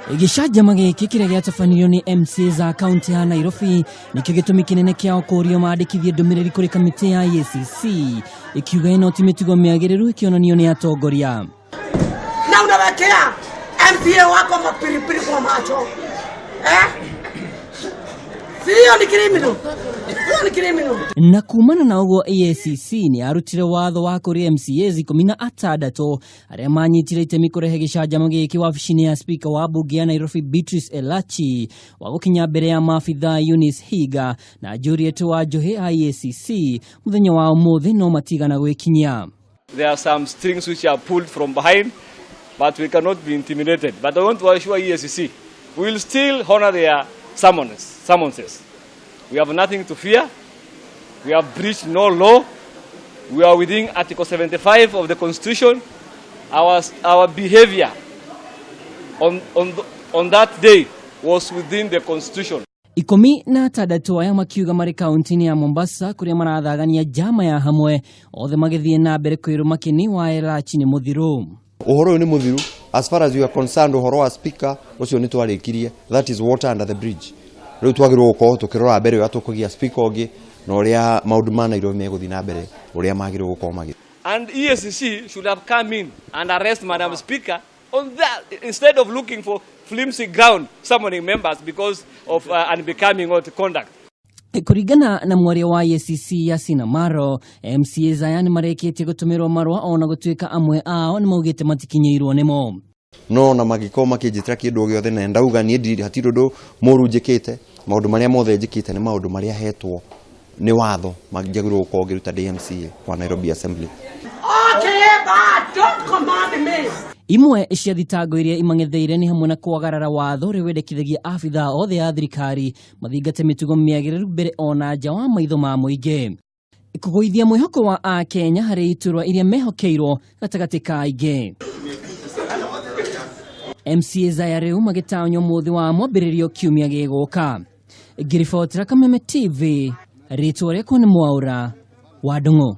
Gĩcanjama gĩkĩ kĩrĩa gĩatabanirio nĩ MCA za kaunti ya Nairobi nĩkĩo gĩtũmi kĩnene kĩao kũũrio mandĩkithie ndũmĩrĩri kũrĩ kamĩtĩ ya EACC ĩkiuga ĩno ti mĩtugo mĩagĩrĩru ĩkĩonanio nĩ atongoria. Na unawekea MCA wako mapiripiri kwa macho, eh? Sio ni criminal, sio ni criminal. Na kumana na ũguo, EACC nĩ yarutire watho wa kũrĩ MCAs 16 arĩa manyitire itemi kũrehe gĩcanjama gĩkĩ wabici-inĩ ya spika wa mbunge ya Nairobi Beatrice Elachi wa gũkinya mbere ya maabithaa Eunice Higa na Juliet Wanjohi a EACC mũthenya wa ũmũthĩ no matigana gwĩkinyia. There are some strings which are pulled from behind, but we cannot be intimidated. But I want to assure EACC, we will still honor their summonses. We have nothing to fear. We have breached no law. We are within Article 75 of the Constitution. Our behavior on that day was within the Constitution. 16 aya makiuga marĩ kaunti-inĩ ya Mombasa kũrĩa marathagania njama ya hamwe othe magĩthiĩ na mbere kwĩrwo makĩni wa Elachi nĩ mũthiru. Ũhoro ũyũ nĩ mũthiru as far as we are concerned. Ũhoro wa speaker ũcio nĩ twarĩkirie. That is water under the bridge. Rĩu twagĩrĩirwo gũkorwo tũkĩrora mbere ũrĩa tũkũgĩa speaker ũngĩ na ũrĩa maũndũ ma Nairobi megũthiĩ na mbere ũrĩa magĩrĩirwo gũkorwo magĩthiĩ. And EACC should have come in and arrest Madam Speaker on that instead of looking for flimsy ground summoning members because of unbecoming or conduct. Kũringana na mwaria wa EACC Yasin Amaro, MCAs aya nĩ marĩkĩtie gũtũmĩrwo marũa ona gũtuĩka amwe ao nĩ maugĩte matikinyĩirwo nĩmo. No na magĩkorwo makĩnjĩtĩra kĩndũ o gĩothe na ndauga niĩ ndirĩ hatirĩ ũndũ mũru njĩkĩte. Maũndũ marĩa mothe njĩkĩte nĩ maũndũ marĩa hetwo nĩ watho njagĩrĩirwo gũkorwo ngĩruta ndĩ MCA wa Nairobi Assembly. Okay, but don't command me. Imwe cia thitango iria imang'etheire nĩ hamwe na kwagarara watho ũrĩa wendekithagia abithaa othe a thirikari mathingate mĩtugo mĩagĩrĩru mbere ona nja wa maitho ma mũingĩ, kũgũithia mwĩhoko wa akenya harĩ iturwa iria mehokeirwo gatagatĩ ka aingĩ. MCAs aya rĩu magĩtanywo mũthĩ wa mwambĩrĩrio kiumia gĩgũka. Ngĩribotera Kameme TV, rĩtwa rĩakwa nĩ Mwaũra wa Ndung'u.